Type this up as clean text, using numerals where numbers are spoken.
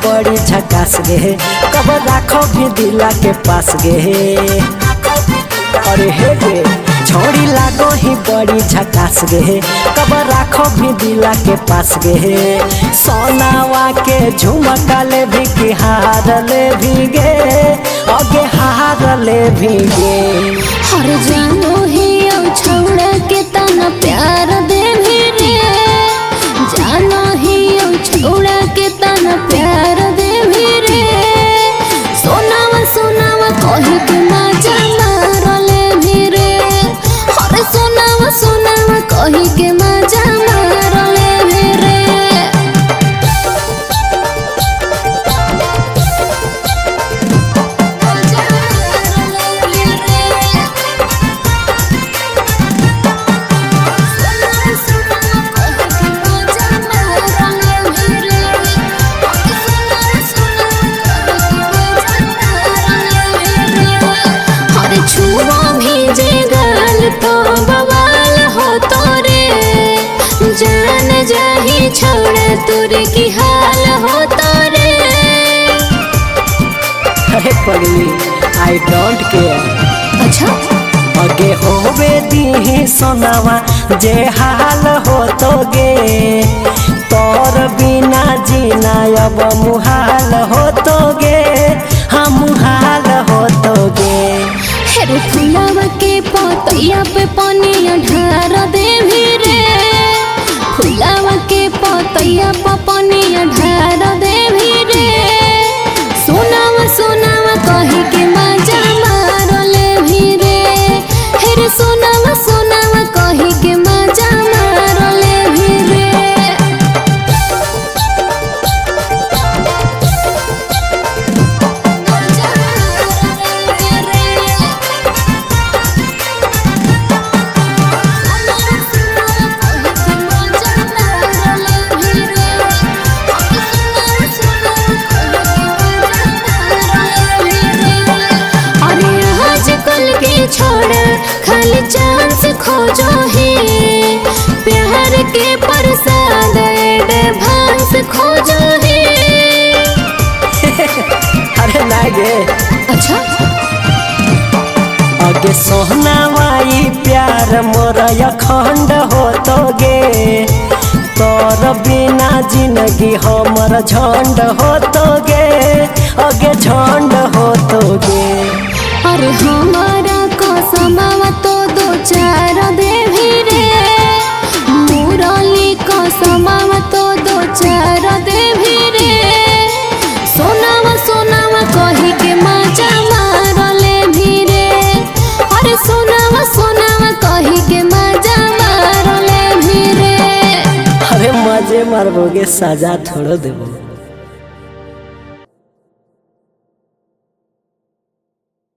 बड़ी झकास गे, कब राखो भी दिला के पास गे। अरे हे गे छोड़ी लागो ही बड़ी झकास गे, कब राखो भी दिला के पास गे। सोनावा के झुमका ले भी कि हार ले भी गे, अगे हार ले भी गे। हर जानो ही औ छौड़ा के तना प्यार देवी रे, जानो ही औ छौड़ा के तना प्यार देवी रे। सोनावा सोनावा कहे के मजा मारले भी रे, हर सोनावा सोनावा कहे के मजा मारले भी रे। जान जाही छोड़ तोरे की हाल हो तोरे। अरे पगली I don't care. अच्छा अगे होवे दीही सोनावा जे हाल हो तो गे, तोर बिना जीना अब मुहाल हो तो गे, हम मुहाल हो तो गे। हेरे फुलावा के पतैया पे पानी ढार देवी रे, फुलावा के पतैया पे पानी ढार देवी रे। सोनावा सोनावा कहे के मजा मारले भी रे, हेरे सोनावा सोनावा कहे के मजा मारले भी रे। अरे आजकल के छोड़ खाली चांस खोजो है, प्यार के प्रसाद एडवांस खोजो है। अरे ना गे। अच्छा अगे सोहनावाई प्यार मोर अखंड हो तो गे, तोर बिना जिंदगी हमर झंड हो तो गे, अगे झंड हो तो गे। अरे हमारा कसमावा तो दो चार देवी रे, मुरली कसमावा तो दो चार देवी रे। सोनावा सोनावा कहे के मजा मारले भी रे, अरे सोनावा सोनावा कहे के मजा मारले भी रे। अरे मजे मारबोगे सजा थोड़ो देबो।